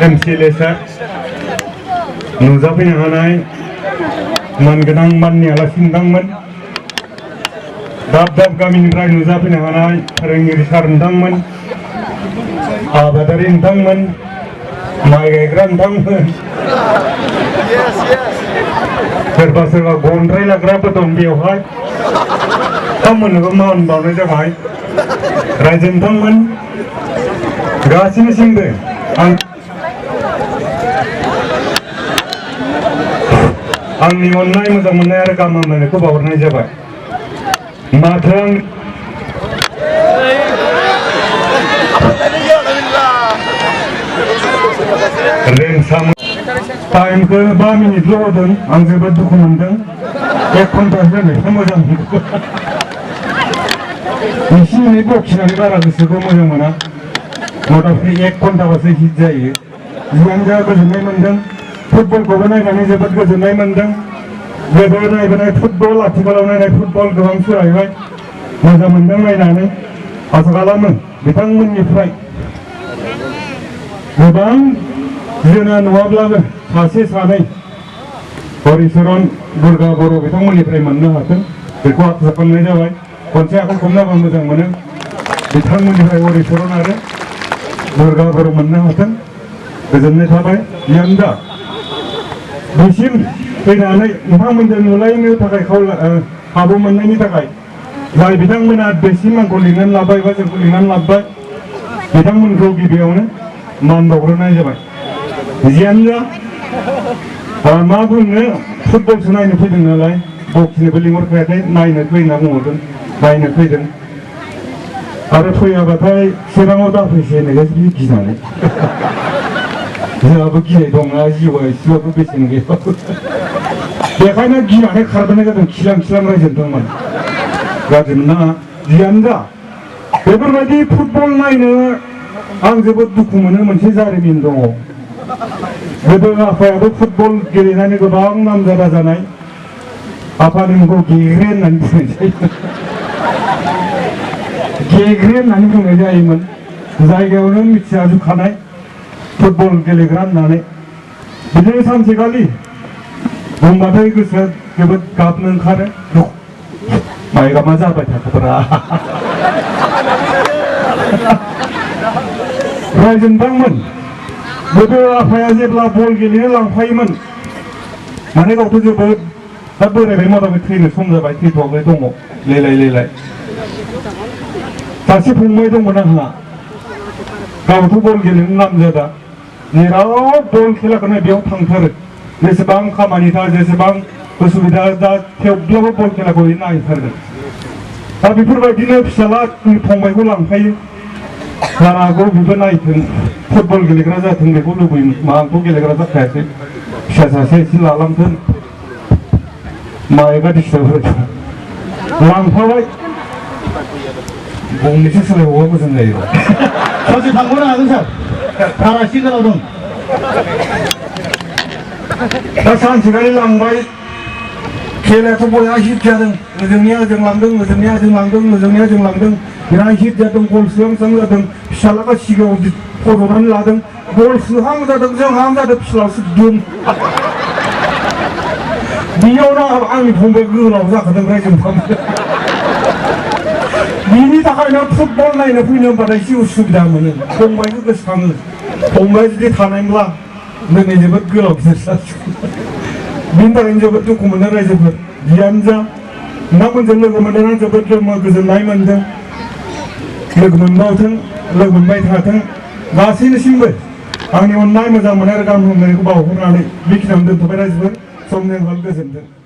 MC Lesa नुजाफैनो हानाय मानगोनां माननि आलासि नोंथांमोन दाब दाब गामिनिफ्राय नुजाफैनो हानाय फोरोंगिरि सार नोंथांमोन आबादारि नोंथांमोन माइ गायग्रा नोंथांमोन सोरबा सोरबा गनद्राय लाग्राबो दं बेवहाय नोंथांमोननोबो मान बावनाय जाबाय रायजो नोंथांमोन गासैनिसिमबो आंनि अननाय मोजां मोननाय आरो गाहाम हामलायनायखौ बावहरनाय जाबाय माथो आं टाइमखौ 5 मिनिटल' होदों आं जोबोद दुखु मोनदों 1 घन्टा होनायखौ मोजां मोनदों एसे एनै बखिनानै बारा गोसोखौ मोजां मोना मथामथि 1 घन्टाबासो हिट जायो जियानो जा गोजोननाय मोनदों फुटबलखौबो नायनानै जोबोद गोजोननाय मोनदों गोदो नायबोनाय फुटबल आथिखालाव नायनाय फुटबल गोबां सोलायबाय मोजां मोनदों नायनानै आसा खालामो बिथांमोननिफ्राय गोबां जोंना नङाब्लाबो सासे सानै हरिचरन दुर्गा बर' बिथांमोननिफ्राय मोननो हाथों बेखौ आसा खालामनाय जाबाय खनसे आखाइ खमनाबा मोजां मोनो बिथांमोननिफ्राय हरिचरन आरो दुर्गा बर' मोननो हाथों गोजोननाय थाबाय जियानो जा बेसिम फैनानै नोंथांमोनजों नुलायनो थाखाय खाबु मोननायनि थाखाय जाय बिथांमोना बेसिम आंखौ लिंनानै लाबाय बा जोंखौ लिंनानै लाबोबाय बिथांमोनखौ गिबियावनो मान बावग्रोनाय जाबाय जियानो जा मा बुंनो फुटबलसो नायनो फैदों नालाय बक्सिनोबो लिंहरखायाखै नायनो फै होनना बुंहरदों नायनो फैदों आरो फैयाबाथाय चिराङाव दाफैसै होननायखाय बि गिनानै जोंहाबो गिनाय दंना जिउआ एसेबाबो बेसेन गैयाबाबो बेखायनो गिनानै खारबोनाय जादों खिलां खिलां रायजो नोंथांमोन गाज्रि मोननाङा जियानो जा बेफोरबायदि फुटबल नायनो आं जोबोद दुखु मोनो मोनसे जारिमिन दङ गोदो आफायाबो फुटबल गेलेनानै गोबां नामजादा जानाय आफानि मुंखौ गेग्रे होननानै बुंनाय जायोमोन गेग्रे होननानै बुंनाय जायोमोन जायगायावनो मिथिजाजोबखानाय फुटबल गेलेग्रा होननानै बिदिनो सानसेखालि बुंबाथाय गोसोआ जोबोद गाबनो ओंखारो माइरा मा जाबाय थाखोब्रा रायजो नोंथांमोन गोदो आफाया जेब्ला बल गेलेनो लांफायोमोन माने गावथ' जोबोद दा बोरायबाय मथामथि थैनो सम जाबाय थैथ'वाखै दङ लेलाय सासे फंबाय दंमोन आंहा गावथ' बल गेलेनो नामजादा जेराव बल खेलाखौनो बेयाव थांथारो जेसेबां खामानि था जेसेबां उसुबिदा दा थेवब्लाबो बल खेलाखौ नायथारगोन दा बेफोरबायदिनो फिसाला फंबायखौ लांफायो जानो हागौ बेबो नायथों फुटबल गेलेग्रा जाथों बेखौ लुबैयोमोन आंथ' गेलेग्रा जाखायाखै फिसा सासे एसे लालांथों मायबा डिस्टार्ब लांफाबाय गंनैसो सोलायबावबा मोजां जायो ससे थांबावनो हागोन सार भारा एसे गोलाव दं दा सानसेखालि लांबाय खेलायाथ' बया हिट जादों ओजोंनिया ओजों लांदों ओजोंनिया ओजों लांदों ओजोंनिया ओजों लांदों बिराद हिट जादों गल सोहां जादों फिसालाखौ सिगाङाव फज'नानै लादों गल सोहां जादों जोंहां जादों फिसालासो दुम बेयावनो आंनि फंबाय गोलाव जाखादों रायजो बिनि थाखायनो फुटबल नायनो फैनो होनबाथाय एसे उसुबिदा मोनो फंबायखौ गोसोखाङो फंबाय जुदि थानायमोनब्ला दिनै जोबोद गोलाव गिदिर जासिगोन बिनि थाखायनो जोबोद दुखु मोनो रायजोफोर जियानो जा नोंथांमोनजों लोगो मोननानै जोबोद गोजोननाय मोनदों लोगो मोनबावथों लोगो मोनबाय थाथों गासैनिसिमबो आंनि अननाय मोजां मोननाय आरो गाहाम हामलायनायखौ बावहरनानै बेखिनियावनो दोनथ'बाय रायजोफोर समनि आंखाल गोजोनथों।